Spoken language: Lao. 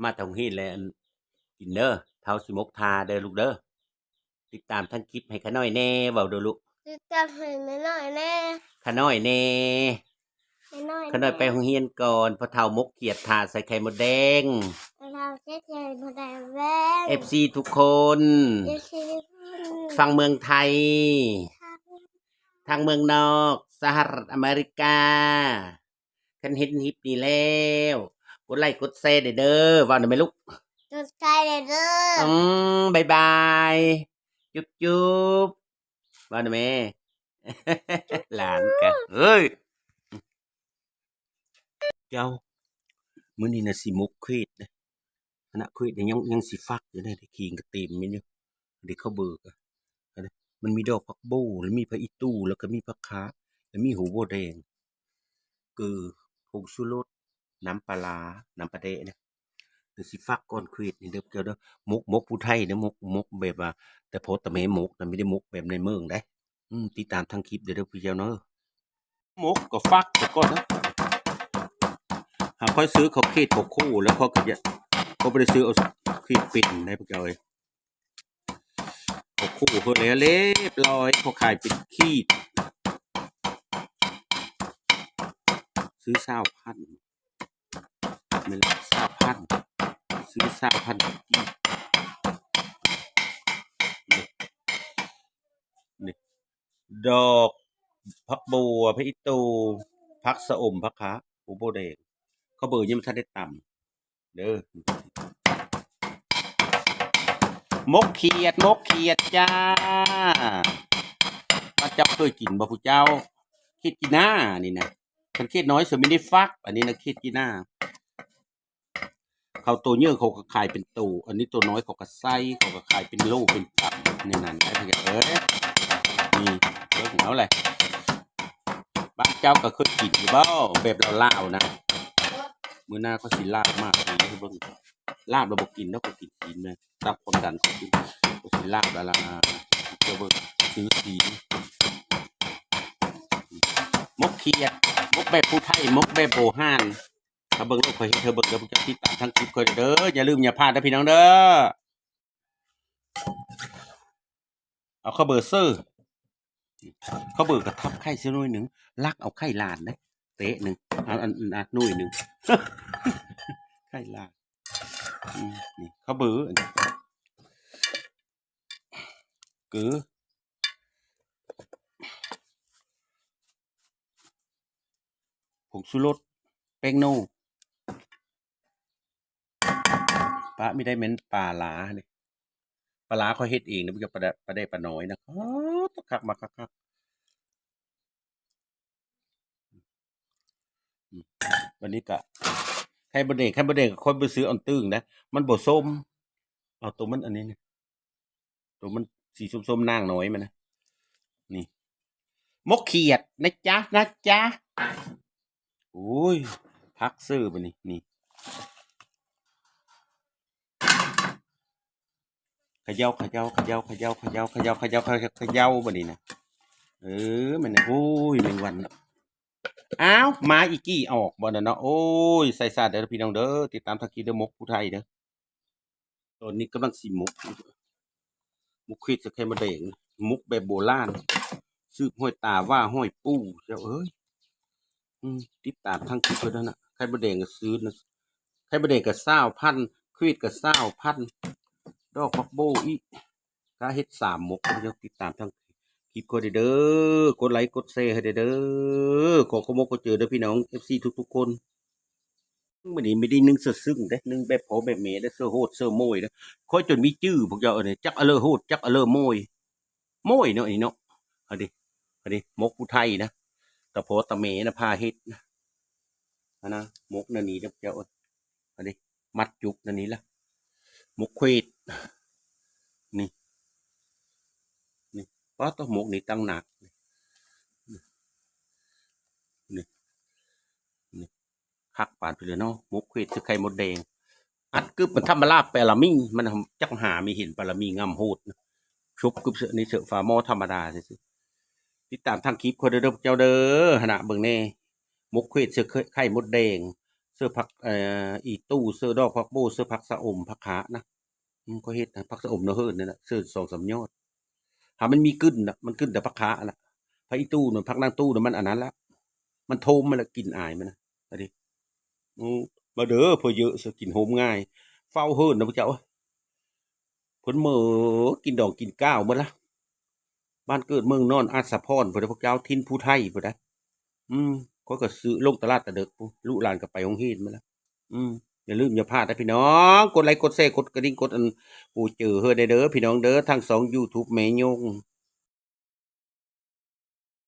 ມາແຕ່ໂຮງຮຽນແລ້ວ ອັນ ກິນເດີ ເຖົ້າຊິໝົກຖ້າເດີລູກເດີ. ຕິດຕາມທາງຄລິບໃຫ້ຂ້ານ້ອຍແດ່ ເວົ້າດູລູກ. ຕິດຕາມໃຫ້ແມ່ນ້ອຍແດ່. ຂ້ານ້ອຍແດ່. ແມ່ນ້ອຍ ຂ້ານ້ອຍໄປໂຮງຮຽນກ່ອນ ພໍ່ເຖົ້າໝົກຂຽດຖ້າໃສ່ໄຂ່ມົດແດງ. ພໍ່ເຖົ້າເຮັດໄຂ່ມົດແດງ. ເອັຟຊີທຸກຄົນ. ເອັຟຊີທຸກຄົນ. ຝັ່ງເມືອງໄທ. ທາງ ທາງເມືອງນອກ ສະຫະລັດອາເມລິກາ. ຄັນເຫັນຄລິບນີ້ແລ້ວ ກົດໄລກົດແຊແດ່ເດີ. ເວົ້າໄດ້ໄໝລູກ? ກົດໄລແດ່ເດີ. ອືມ ບາຍບາຍ ຈຸບຈຸບ ເວົ້າໄດ້ໄໝ? ຫຼານກະ ເອີຍ ເຈົ້າ ມື້ນີ້ນະຊິໝົກຂຽດເດ້. ອັນນະ ຂຽດນີ້ຍັງ ຍັງຊິຟັກຢູ່ເດ້ ຂີງກະເຕັມຢູ່. ເດ ເຂົ້າເບີກະ ອັນນະ ມັນມີດອກຜັກໂບ ແລ້ວມີຜັກອີ່ຕູ່ ແລ້ວກະມີຜັກຂາ ແລ້ວມີຫົວບົວແດງ ເກືອ ຜົງຊູລົດ ນ້ຳປາຫຼ້າ ນ້ຳປາແດະເດ້. ດຽວຊິຟັກກ່ອນຂຽດນີ້ເດີເຈົ້າເດີ. ໝົກ ໝົກຜູ້ໄທເດີ ໝົກ ໝົກແບບວ່າ ແຕ່ພໍ່ແຕ່ແມ່ໝົກນະ ບໍ່ໄດ້ໝົກແບບໃນເມືອງໃດ. ອືມ ຕິດຕາມທາງຄລິບເດີ ເດີເຈົ້າເດີ. ໝົກກໍຟັກໄປກ່ອນນະ. ຫາຂ້ອຍຊື້ເຂົ້າຂຽດເຂົ້າໂຄແລ້ວ ຂ້ອຍກໍຢາກ ຂ້ອຍບໍ່ໄດ້ຊື້ເອົາຂຽດເປັນໄດ໋ພວກເຈົ້າເອີຍ. ເຂົ້າໂຄເພິ່ນແລ້ວລຽບຮ້ອຍ ເຂົາຂາຍເປັນຂີດ ຊື້ຊາວພັນ ແມ່ນລະ ຊາວພັນ ຊື້ຊາວພັນກີບ. ນີ້ ນີ້ ດອກຜັກບົວ ຜັກອີ່ຕູ່ ຜັກຊະອົມ ຜັກຂາ ໂອ້ ໂບແດງ. ເຂົ້າເບີຍັງບໍ່ທັນໄດ້ຕຳເດີ. ໝົກຂຽດ ໝົກຂຽດຈ້າ. ບ້ານເຈົ້າເຄີຍກິນບໍ່ຜູ້ເຈົ້າ? ຂຽດຈີ່ໜ້ານີ້ນະ. ຄັນຂຽດນ້ອຍເຂົາມີໄດ້ຟັກ ອັນນີ້ນະຂຽດຈີ່ໜ້າ. ເຂົາໂຕໃຫຍ່ເຂົາກໍຂາຍເປັນໂຕ ອັນນີ້ໂຕນ້ອຍເຂົາກໍໃສ່ ເຂົາກໍຂາຍເປັນໂລເປັນກຳ ແນວນັ້ນໄດ໋ພວກເອີຍ. ນີ້ເບິ່ງເອົາແຫຼະ ບ້ານເຈົ້າກໍເຄີຍກິນຢູ່ບໍ່ ແບບລາວໆນະ? ມື້ໜ້າຂ້ອຍຊິລາບມາໃຫ້ເບິ່ງ. ລາບລະບໍ່ກິນດອກ ຂ້ອຍກິນຊີ້ນແມ່ນ ຕັບຄວາມດັນຂ້ອຍກິນ. ຂ້ອຍຊິລາບລະລະ ເຈົ້າເບິ່ງ ຊື້ຊີ້ນ. ໝົກຂຽດ ໝົກແບບຜູ້ໄທ ໝົກແບບໂບຮານ. ຖ້າເບິ່ງແລ້ວຂ້ອຍເຮັດໃຫ້ເບິ່ງເດີ ພວກເຈົ້າຕິດຕາມທາງຄລິບຂ້ອຍເດີ. ຢ່າລືມຢ່າພາດເດີພີ່ນ້ອງເດີ. ເອົາເຂົ້າເບີເຊີ ເຂົ້າເບີກະທັບໄຂ່ເສີໜ້ອຍໜຶ່ງ ລັກເອົາໄຂ່ຫຼານເດ້ ເຕະໜຶ່ງ ອັນ ອັນ ອັນໜ້ອຍໜຶ່ງ ໄຂ່ຫຼານ. ອືມ ນີ້ເຂົ້າເບີ ອັນນີ້ ເກືອ ຜົງຊູລົດ ແປ້ງໂນ ປະມີໄດ້ແມ່ນປາຫຼ້ານີ້ ປາຫຼ້າຂ້ອຍເຮັດເອງນະ ບໍ່ແມ່ນປາແດກ ປາແດກປານ້ອຍນະ. ໂອ້ ຄັກ ມາຄັກໆ. ອືມ ບັດນີ້ກະ ໄຂ່ມົດແດງ ໄຂ່ມົດແດງຂ້ອຍໄປຊື້ອັນຕື່ງນະ ມັນບໍ່ສົ້ມ. ເອົາໂຕມັນອັນນີ້ນີ້ ໂຕມັນສີສົ້ມໆ ນາງນ້ອຍມັນນະ ນີ້ ໝົກຂຽດນະຈ໊ະ ນະຈ໊ະ. ໂອ້ຍ ພັກເສີບອັນນີ້ ນີ້ ຂະເຍົາ ຂະເຍົາ ຂະເຍົາ ຂະເຍົາ ຂະເຍົາ ຂະເຍົາ ຂະເຍົາ ຂະເຍົາ ຂະເຍົາ ຂະເຍົາ ບັດນີ້ນະ. ເອີ ແມ່ນ ໂອ້ຍ ແມງວັນເນາະ. ອ້າວ ມາອີກກີ້ອອກບໍ່ນັ້ນເນາະ. ໂອ້ຍ ໃສ່ສາດເດີພີ່ນ້ອງເດີ ຕິດຕາມທາງຄລິບເດີ ໝົກຜູ້ໄທເດີ. ຕອນນີ້ກຳລັງຊິໝົກ ໝົກຂຽດໃສ່ໄຂ່ມົດແດງ ໝົກແບບໂບລານ ສືບຮອຍຕາຫວ່າຮອຍປູ່ ເຈົ້າເອີຍ. ອືມ ຕິດຕາມທາງຄລິບເພິ່ນຫັ້ນນະ ໄຂ່ມົດແດງກໍຊື້ນະ ໄຂ່ມົດແດງກໍຊາວພັນ ຂຽດກໍຊາວພັນ ດອກຜັກໂບອີກ. ກະເຮັດສາມໝົກ ເຈົ້າຕິດຕາມທາງຄລິບຂ້ອຍເດີ ກົດໄລກົດແຊໃຫ້ເດີ. ຂໍຂອບອົກຂອບໃຈເດີພີ່ນ້ອງ ເອັຟຊີ ທຸກໆຄົນ. ມື້ນີ້ບໍ່ໄດ້ໜຶ້ງເສື້ອຊຶ້ງເດ້ ໜຶ້ງແບບພໍ່ແບບແມ່ເດີ ເສື້ອໂຫດເສື້ອໂມຍເດີ. ຂ້ອຍຈົນມີຈື່ພວກເຈົ້າເອີຍ ຈັກອະເລີໂຫດ ຈັກອະເລີໂມຍ ໂມຍເນາະ ອັນນີ້ເນາະ. ອັນນີ້ ອັນນີ້ໝົກຜູ້ໄທນະ ຕາພໍ່ຕາແມ່ນະພາເຮັດນະ ຫັ້ນນະ. ໝົກແນວນີ້ເດີເຈົ້າເອີຍ ອັນນີ້ມັດຈຸກແນວນີ້ລະ ໝົກຂຽດ ນີ້ ນີ້ ປາດໂທ້ ໝົກນີ້ຕັ້ງໜັກ ນີ້ ນີ້ ນີ້. ຄັກປານພີ້ເລີຍເນາະ ໝົກຂຽດໃສ່ໄຂ່ມົດແດງ ອັດກຶບ. ມັນທຳມະດາປາລະມີ ມັນຈັກຫາມີເຫັນປາລະມີງາມໂຫດ ຊຸບກຶບເສີນີ້ເສີຝາໝໍ້ທຳມະດາຊື່ໆ. ຕິດຕາມທາງຄລິບຂ້ອຍເດີພວກເຈົ້າເດີ. ຫັ້ນນະ ເບິ່ງແດ່ ໝົກຂຽດໃສ່ໄຂ່ມົດແດງ ເສີບຜັກ ເອີ ອີ່ຕູ້ ເສີບດອກຜັກໂບ ເສີບຜັກຊະອົມ ຜັກຂານະ. ອືມ ຂ້ອຍເຮັດນະ ຜັກຊະອົມນະເຮີ້ນນັ້ນນະ ເສີບສອງສາມຍອດ. ຖ້າມັນມີກິ່ນນະ ມັນກິ່ນແຕ່ຜັກຂານະ. ຜັກອີ່ຕູ້ນະ ຜັກນາງຕູ້ນະ ມັນອັນນັ້ນລະ ມັນໂທມມັນລະ ກິ່ນອາຍມັນນະ. ອາ ມາເດີ ເພື່ອເຍີະ ກິນໂຮມງ່າຍ. ເຝົ້າເຮີ້ນນະພວກເຈົ້າ ເພິ່ນເໝີກິນດອງກິນກ້າວໝົດລະ. ບ້ານເກີດເມືອງນອນ ອາດສະພອນພຸ້ນໃດ ພວກເຈົ້າ ຖິ່ນຜູ້ໄທພຸ້ນໃດ. ອືມ ຂ້ອຍກໍຊື້ລົງຕະຫຼາດຕະເດິກພຸ້ນ ລູກຫຼານກໍໄປໂຮງຮຽນໝົດລະ. ອືມ ຢ່າລືມຢ່າພາດເດີພີ່ນ້ອງ ກົດໄລກົດແຊ ກົດກະດິ່ງ ກົດອັນ ປູເຈີເຮີ້ນແດ່ເດີພີ່ນ້ອງເດີ ທາງຊ່ອງຢູທູບແມ່ຍົງ